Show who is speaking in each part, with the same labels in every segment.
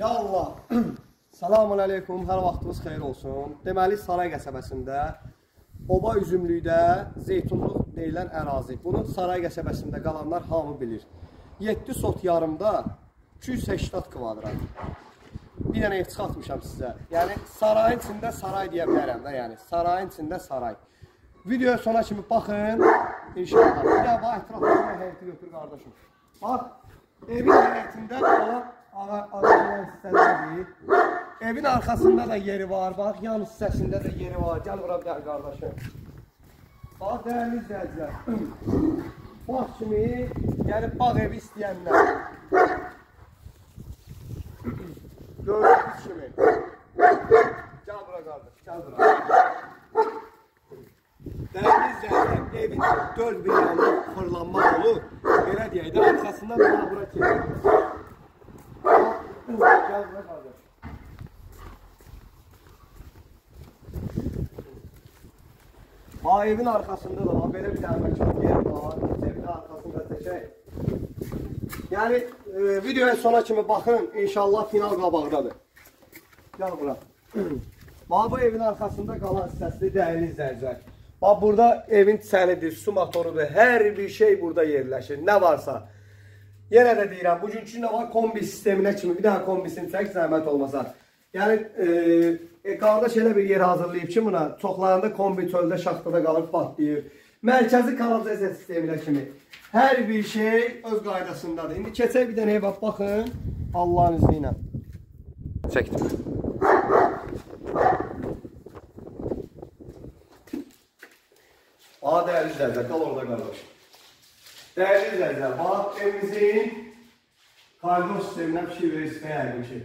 Speaker 1: Ya Allah. Selamun əleykum, hər vaxtınız xeyir olsun. Deməli, Saray qəsəbəsində, Oba Üzümlükdə Zeytunluq deyilən ərazi. Bunu Saray qəsəbəsində qalanlar hamı bilir. 7 sot yarımda 280 kvadrat. Bir dənə ev çıxartmışam sizə. Yəni, sarayın içində saray deyə bilərəm də, yəni. Sarayın içində saray. Videoya sona kimi baxın, inşallah. Bir də bax, ətraflarına həyəti götür qardaşım. Bax, evin həyətində olan ağacların hissələridir. Evin arxasında da yeri var, bax, yan hissəsində də yeri var. Gəl bura bir dənə qardaşım. Bax, dəyərli izləyicilər. Bağ kimi, yəni bağ evi istəyənlər. Gördüyünüz kimi. Gəl bura qardaş, gəl bura. Dəyərli izləyicilər, evin dörd bir yanı fırlanmaq olur. Belə deyək də, arxasından bura bura keçir. Gəl bura qardaş. Ha, evin arxasında da var, belə bir dənə məkan yeri var. Evin arxasında çəkək. Yəni, videoya sona kimi baxın, inşallah final qabaqdadır. Gəl bura. Bax, bu evin arxasında qalan hissəsidir, dəyərli izləyicilər. Bax, burada evin çəlidir, su motorudur, hər bir şey burada yerləşir, nə varsa. Yenə də deyirəm, bugünkü nə var, kombi sisteminə kimi, bir daha kombisini çək, zəhmət olmasa. Yəni, qardaş elə bir yer hazırlayıb ki, buna çoxlarında kombi çöldə, şaxtada qalıb patlayır. Mərkəzi kanalizasiya sisteminə kimi. Hər bir şey öz qaydasındadır. İndi keçək bir dənə evə baxın, Allahın izni ilə.
Speaker 2: Çəkdim.
Speaker 1: Aha, dəyərli izləyicilər, qal orada qardaş. Dəyərli izləyicilər, bax, evimizin koridor sisteminə bir şey verirsinə yəqin ki.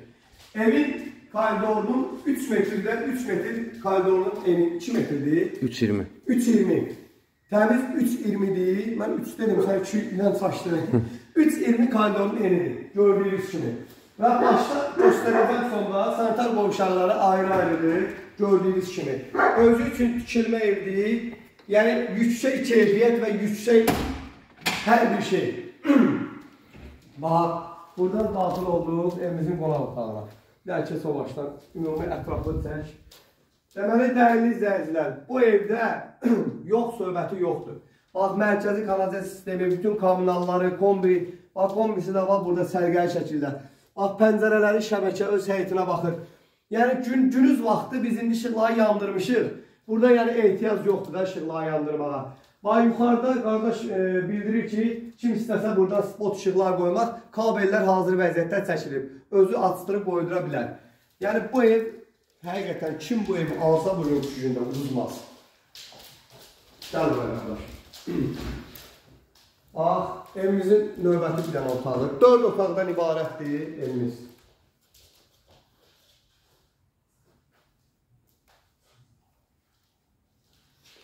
Speaker 1: Evin koridorunun 3 metrdən 3 metr koridorunun eni 2 metrdir.
Speaker 2: 3,20.
Speaker 1: 3,20. Təmiz 3,20-dir. Mən 3 dedim, sən 2 ilə çaşdın. 3,20 koridorun enidir, gördüyünüz kimi. Və başda göstərəcəm sonda sanitar qovşaqları ayrı-ayrıdır, gördüyünüz kimi. Özü üçün tikilmə evdir. Yəni, yüksək keyfiyyət və yüksək hər bir şey. Bax, buradan daxil olduq evimizin qonaq otağına. Bir dənə keç o başdan, ümumi ətraflı çək. Deməli, dəyərli izləyicilər, bu evdə yox söhbəti yoxdur. Bax, mərkəzi kanalizasiya sistemi, bütün kommunalları, kombi, bax, kombisi də var burada səliqəli şəkildə. Bax, pəncərələri şəbəkə öz həyətinə baxır. Yəni, günüz vaxtı biz indi işıqları yandırmışıq. Burada yəni ehtiyac yoxdur da işıqları yandırmağa. Bax, yuxarıda qardaş bildirir ki, kim istəsə buradan spot işıqlar qoymaq, kabellər hazır vəziyyətdə çəkilib. Özü açdırıb qoydura bilər. Yəni, bu ev, həqiqətən kim bu evi alsa bugünkü gündə uduzmaz. Gəl buraya qardaş. Bax, evimizin növbəti bir dənə otağı. 4 otaqdan ibarətdir evimiz.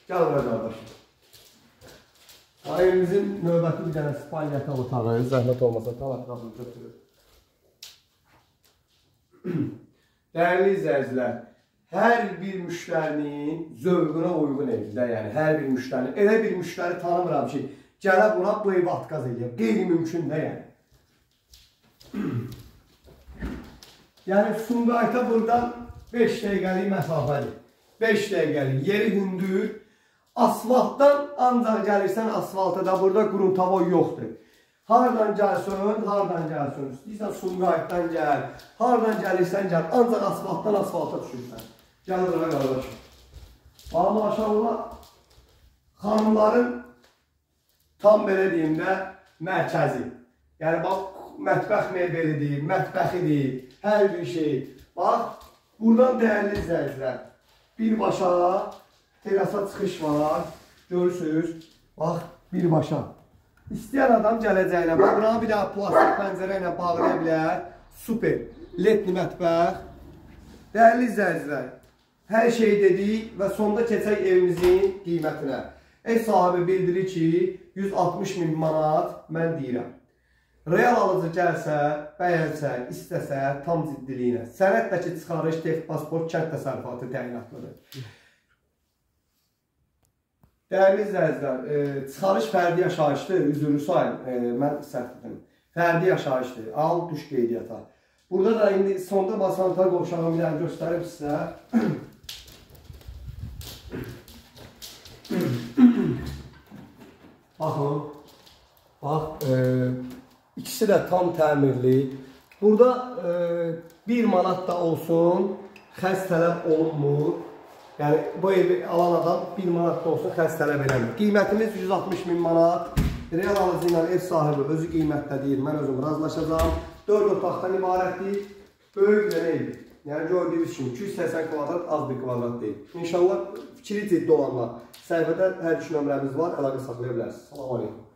Speaker 1: Gəl buraya qardaş. Evimizin növbəti bir dənə spalya yataq otağı, zəhmət olmasa tam ətrafını götürür. Dəyərli izləyicilər, hər bir müştərinin zövqünə uyğun evdə, yəni hər bir müştərinin, elə bir müştəri tanımıram ki, gələ buna bu evi atqaz eləyər. Qeyri-mümkün də yəni. Yəni, Sumqayıta buradan 5 dəqiqəlik məsafədir. 5 dəqiqəlik, yeri hündür. Asfaltdan ancaq gəlirsən asfalta da burada qruntavoy yoxdur. Hardan gəlsin, hardan gəlsin. İstəyirsən Sumqayıtdan gəl, hardan gəlirsən gəl. Ancaq asfaltdan asfalta düşürsən. Gəl bura qardaş. Bax, maşallah, xanımların tam belə deyim də mərkəzi. Yəni, bax, mətbəx mebelidir, mətbəxidir, hər bir şey. Bax, buradan dəyərli izləyicilər, birbaşa terasa çıxış var, görürsünüz, bax, birbaşa. İstəyən adam gələcəyinə, bax, buranı bir daha plastik pəncərə ilə bağlaya bilər. Super, ledli mətbəx. Dəyərli izləyicilər, hər şeyi dedik və sonda keçək evimizin qiymətinə. Ev sahibi bildirir ki, 160 min manat mən deyirəm. Real alıcı gəlsə, bəyənsə, istəsə, tam ciddiliyinə. Sənəddəki çıxarış, texpasport, kənd təsərrüfatı təyinatlıdır. Dəyərli izləyicilər, çıxarış fərdi yaşayışdır, üzrlü sayın, mən səhv dedim. Fərdi yaşayışdır, al, düş qeydiyyata. Burada da indi sonda basanta qovşağını bir dənə göstərim sizə. Baxın. Bax, ikisi də tam təmirli. Burada 1 manat da olsun xərc tələb olunmur. Yəni bu evi alan adam 1 manat da olsun xərc tələb eləmir. Qiymətimiz 160 min manat. Real alıcı ilə ev sahibi özü qiymətdə deyir, mən özüm razılaşacağam. 4 otaqdan ibarətdir. Böyük bir evdir. Yəni gördüyünüz kimi 280 kvadrat az bir kvadrat deyil. İnşallah fikri ciddi olanlar səhifədə hər üç nömrəmiz var, əlaqə saxlaya bilərsiniz. Salam aleykum.